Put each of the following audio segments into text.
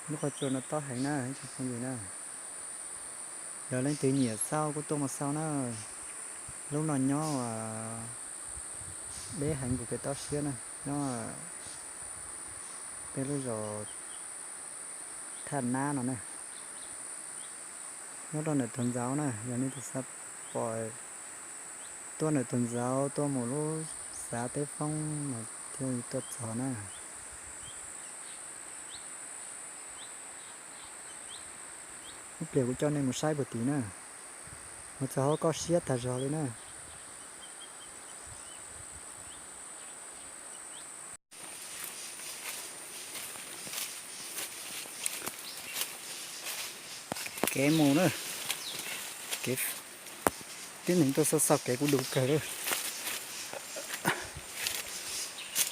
Lub qhov tsua no tob heev na ib tsoom phooj ywg na. Yog leej twg nyiam xauj kuj tuaj mus xauj na. Lub no nyob deb heev kuv kev tob siab na, nyob peb lub zos Thaj Nab no na. Nyob rau ntawm tus ntxauv na, yog nej tus xav pom tuaj ntawm tus ntxauv tuaj mus lub xav Teb Foob no thiaj tuaj txog na. Ib pliag kuv coj nej mus saib puag tim na, mus txog hauv koj siab tag zog li na. Kev mus na, kev, tib neeg tuaj xauj xauj kev kuj du kawg lawm.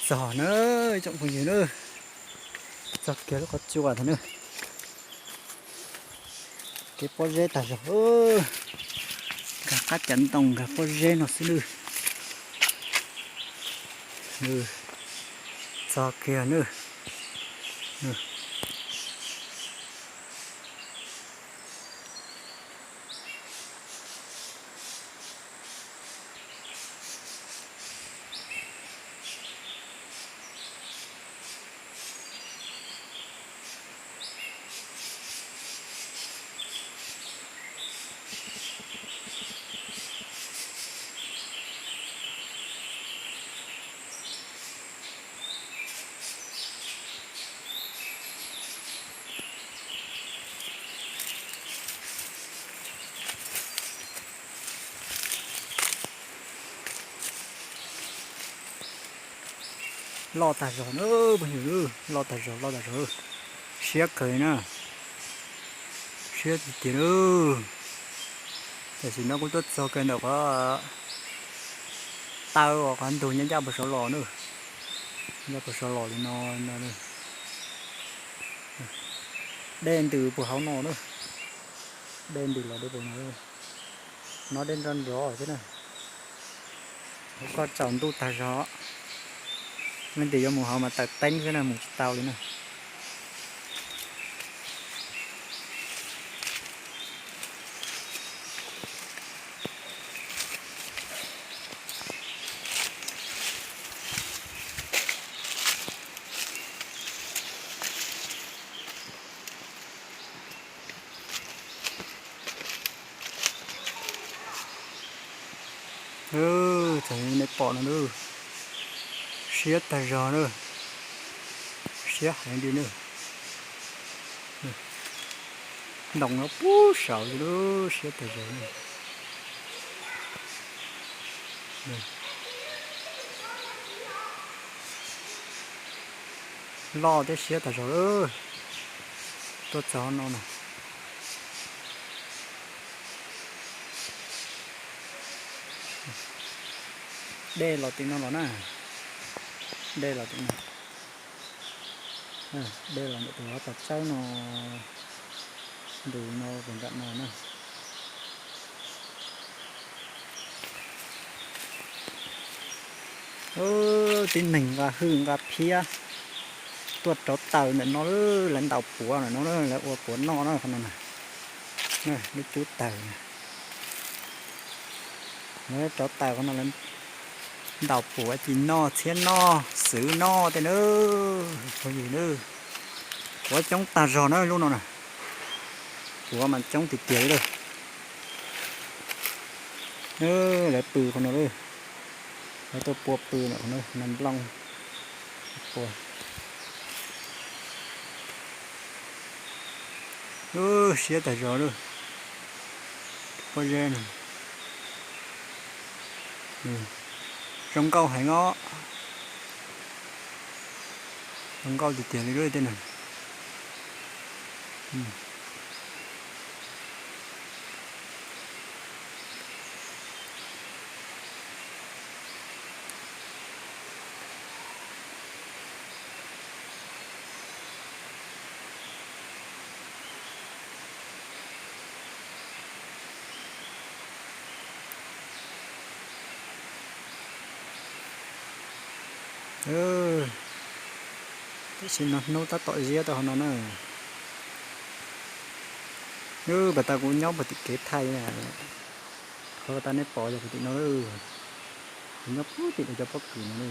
Txog na, tsoom phooj ywg na, txog kiag lub qhov tsua ntag na. Kev pob zeb tag zog, nkag qab cav ntoo nkag pob zeb no xwb na. Txog kiag na. Loj tag zog na, phooj ywg, loj tag zog, loj tag zog, siab kawg na, siab tiag tiag na. Tam sim no kuv tuaj txog kiag ntawm qhov taw uas qhov ntug nyob ncaj puag saud los na, ncaj puag saud los li no, dej ntws puag hauv no na, dej ntws los dej puag no, no dej nroj nrov thiab na. Hauv koj tsaus ntuj tag zog, leej twg yuav mus hauv mas taws teeb xwb na, mus tsis tau li na. Thaum nej pom no na, siab tag zog na, siab heev li na. Ntoo no puag saud li, siab tag zog na. Loj thiab siab tag zog lawm. Tuaj txog no na. Dej los tim no los na. Dej los tim no. Dej los ntawm tus qhov toj tsawb no, ntug no puag nram no na. Tib neeg nqa hwj nqa phiab tuaj rauv taws ntawm no, lawv ntaus puav ntawm no, lawv ua puav noj na qhov no na. Lub cub taws na. Lawv rauv taws qhov no, lawv ntaus puav ci noj, txhiab noj, xwb noj tej na. Phooj ywg na, puav coob tag zog na lub no na. Puav mas coob tiag tiag li lawm. Lawv pw qhov no lawm. Lawv tuaj pua pw ntawm qhov no, nas nplooj pua. Siab tag zog lawm. Pob zeb no zoo nkauj heev os. Zoo nkauj tiag tiag li lawm tej no. Tam sim no hnub tab tom ziab tau hauv no na. Nws pas tas kuv nyob puag tim kev thaij, qhov pas tas nej pom yog puag tim no, kuv nyob puag tim lawv cov pob kws no.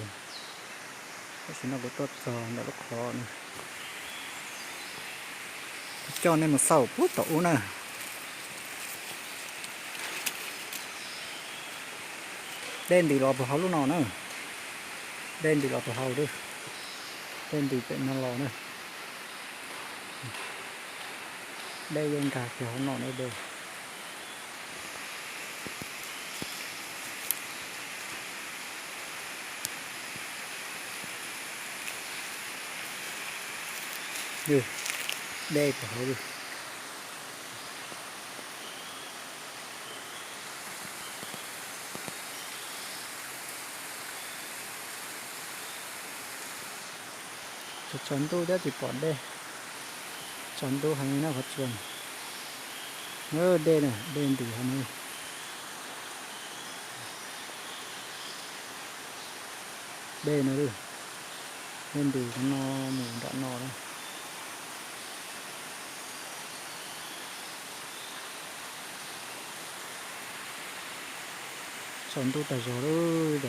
Tam sim no kuv tuaj txog ntawm lub qhov no, kuv coj nej mus xauj puag tom ub na. Dej ntws los puag hauv lub no na. Dej ntws los puag hauv lawm. Dej ntws pem no los na. Dej yeej nkag kiag hauv no na dej. Dej puag hauv lawm. Tsaus ntuj thiab tsis pom dej. Tsaus ntuj heev li na qhov tsua. Dej na, dej ntws heev li. Dej no, dej ntws qhov no mus nram no na. Tsaus ntuj tas zog lawm,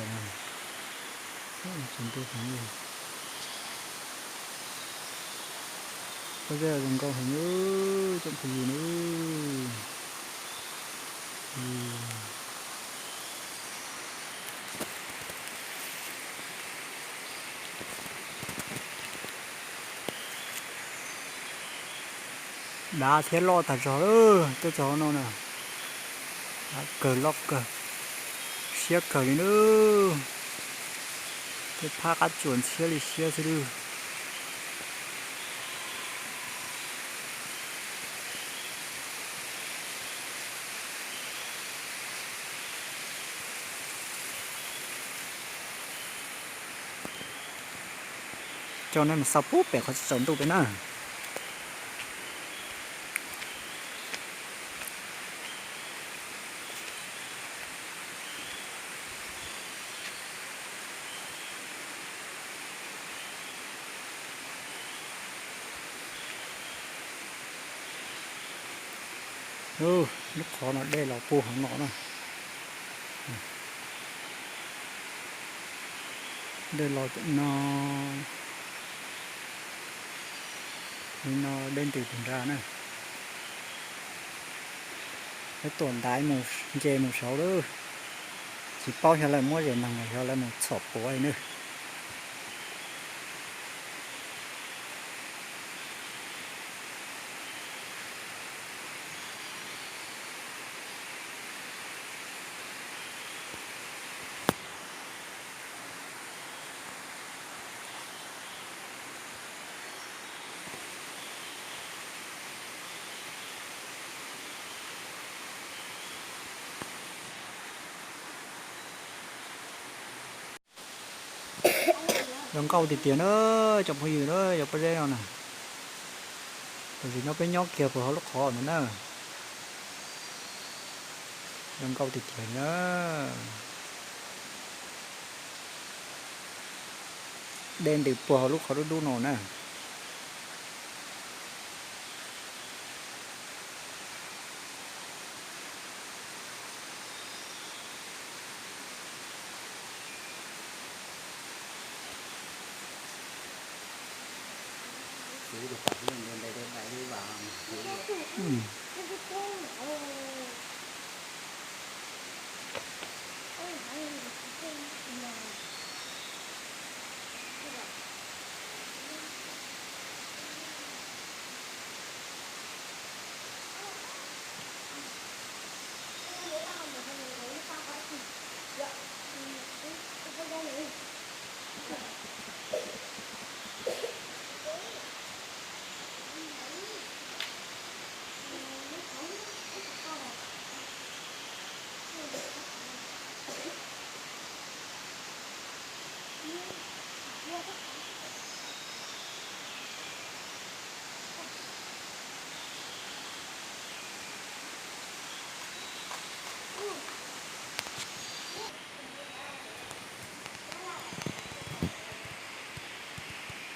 tsaus ntuj heev li. Pob zeb zoo nkauj heev li, tsoom phooj ywg na. Dav thiab loj tag zog lawm, tuaj txog hauv no na. Dav kawg loj kawg, siab kawg li nawb. Tej phab qab tsuas ntxhiab li siab xwb lawm. Coj nej mus xauj puag pem qhov tsaus ntuj pem na. Lub qhov no dej los puag hauv no na. Dej los cov no, li no dej ntws puag nrad na. Peb tuam ntaiv mus ntse mus saud lawm, tsis paub xyov lawv muab zes noog los xyov lawv mus txhom puav li nawb. Zoo nkauj tiag tiag na, tsoom phooj ywg na, yog pob zeb no na. Tam sim no peb nyob kiag puag hauv lub qhov ntawd na. Zoo nkauj tiag tiag na. Dej ntws puag hauv lub qhov dub dub no na.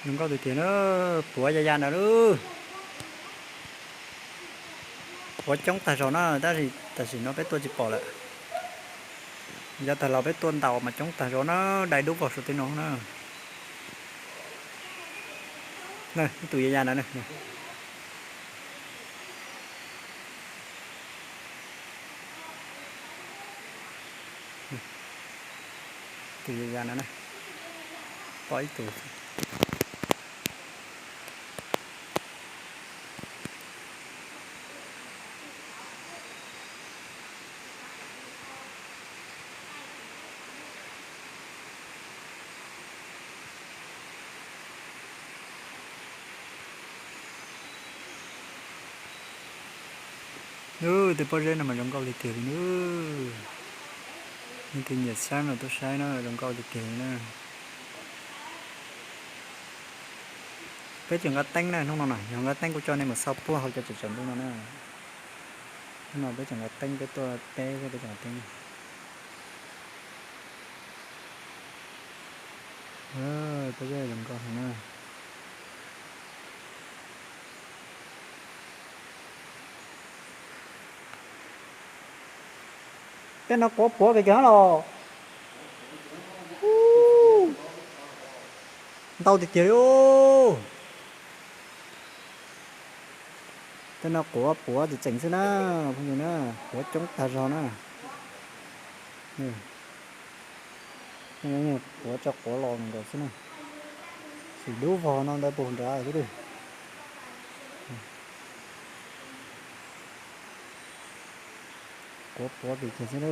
Zoo nkauj tiag tiag na, puav ya ya ntawd lauj. Quav coob tag zog na, tab sis tam sim no peb tua tsis pom lawm. Yav tag los peb tua ntau mas coob tag zog na, dai dub vog saum tej no na. Ib tus ya ya na. Tus ya ya no na, pom ib tug. Tus pob zeb no mas zoo nkauj tiag tiag li na. Leej twg nyiam saib mas tuaj saib na, zoo nkauj tiag tiag li na. Peb tseem nqa teeb na, hnub no na yog nqa teeb kuv coj nej mus xauj puag hauv cov tsev tsaus ntuj no na. Hnub no peb tseem nqa teeb, peb tuaj teb peb tseem nqa teeb. Pob zeb zoo nkauj heev na. Tej no quav puav kiag los. Ntau tiag tiag li. Tej no quav puav tseem tseem xwb na, phooj ywg na, quav coob tag zog na. Quav tso quav los nkaus xwb na. Sim dub vog no ntawd puag nrad xwb. Quav puav kiag xwb na.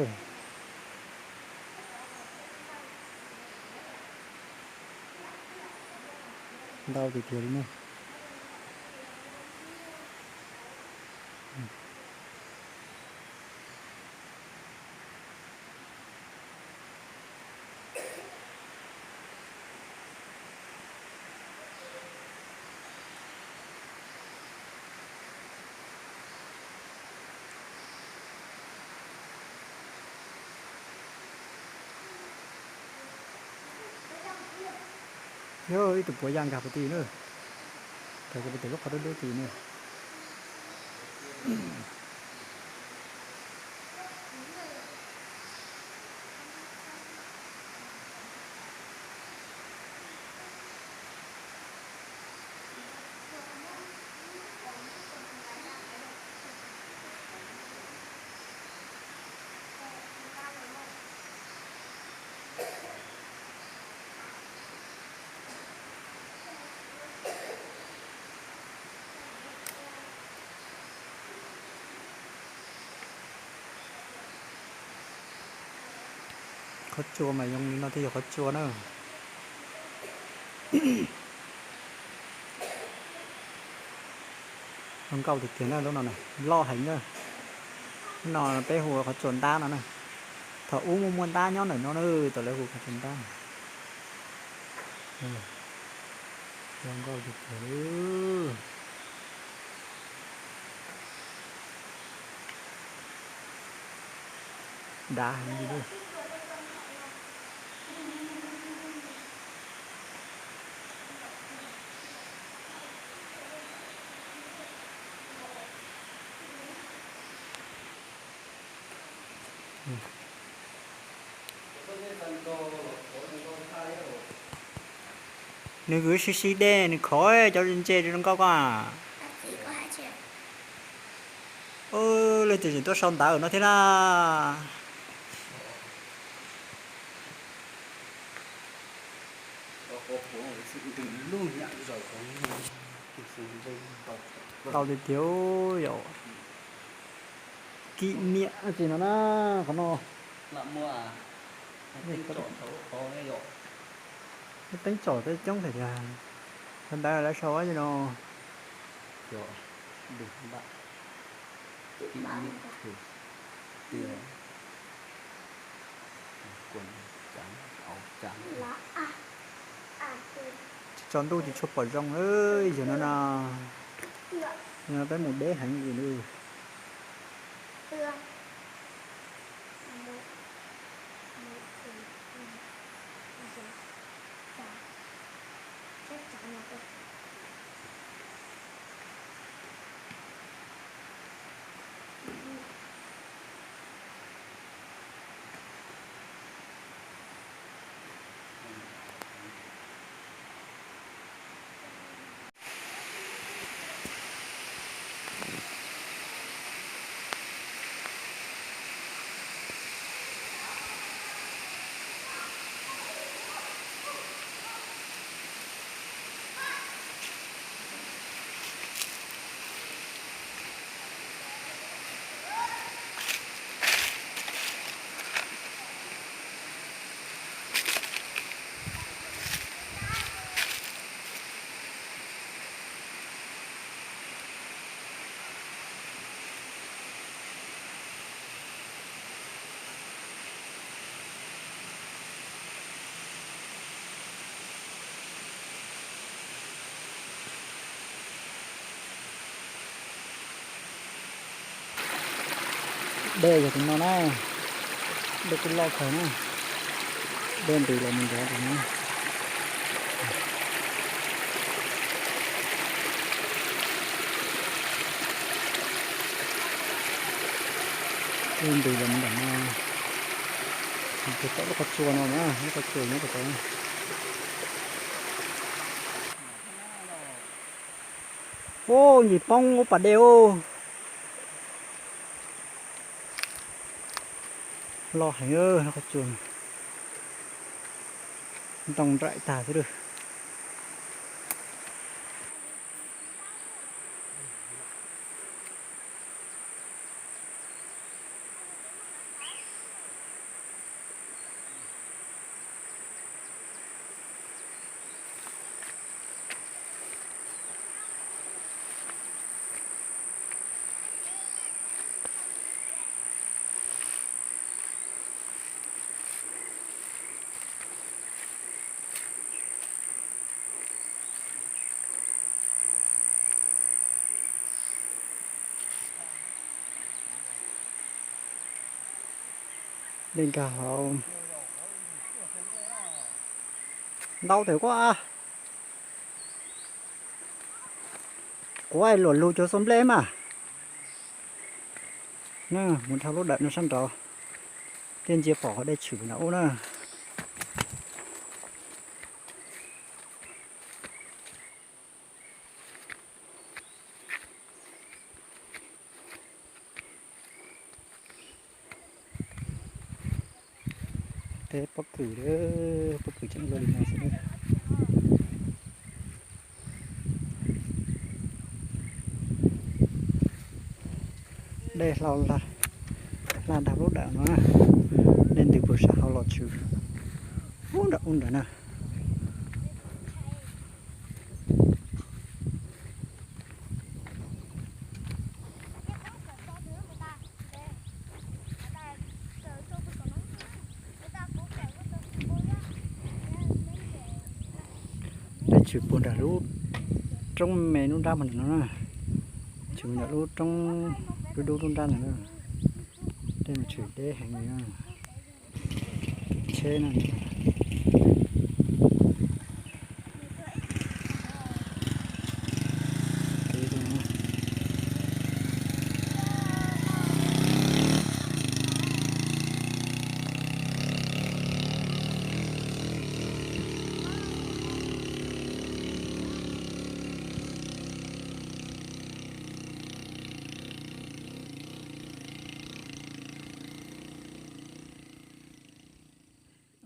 Ntau tiag tiag li na. Yog ib tug puav ya nkag puag tim na, nkag puag tim lub qhov dub dub tim na. Qhov tsua mas zoo li no thiaj yog qhov tsua na. Zoo nkauj tiag tiag na, lub no na, loj heev na. Lub no peb hu ua qhov tsua ntab no na. Thaum ub muaj muaj ntab nyob ntawm no na, thaum lawv hu qhov tsua ntab. Zoo nkauj tiag tiag li. Dav heev li. Nws kwv sib sib dej, nws khov cov ntses zoo nkauj koj. Leej twg tseem tuaj sau ntawv no thiab na. Ntau tiag tiag yom. Kim niam tsis no na, qhov no. Teeb tsom tej coob tiag tiag. Qhov ntawd lawv sau li no. Tsaus ntuj tsis tshua pom zoo, yog no no, peb mus deb heev li. Yog tus no na, dej kuj loj kawg na, dej ntws los mus nrad tus no. Dej ntws los mus nrad no, tus tom lub qhov tsua no na, lub qhov tsua nyob tom tod. Ub, nce poob ub pas dej ub. Loj heev, lub qhov tsua ntoo nraim tag xwb lawm. Dej nkag hauv ntau tiag kuj. Kuv luam lug cuag xo nplej mas. Mus dhau lub dawm no sab nraud, thiaj ntsia pom qhov dej tshwm nram ub na. Tej pob kws, pob kws tseem luaj li no xwb. Dej hla, hla ntag lub dawm no na. Dej ntws puag sab hauv los tshwm ub nram ub nrad na. Dej tshwm puag nram lub roob me lub nrab puag nram no na. Tshwm nram lub roob dub dub lub nrab ntawd na. Dej mus tshwm deb heev li na. Tsheb na.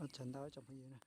Ua tsaug ntau tsoom phooj ywg na.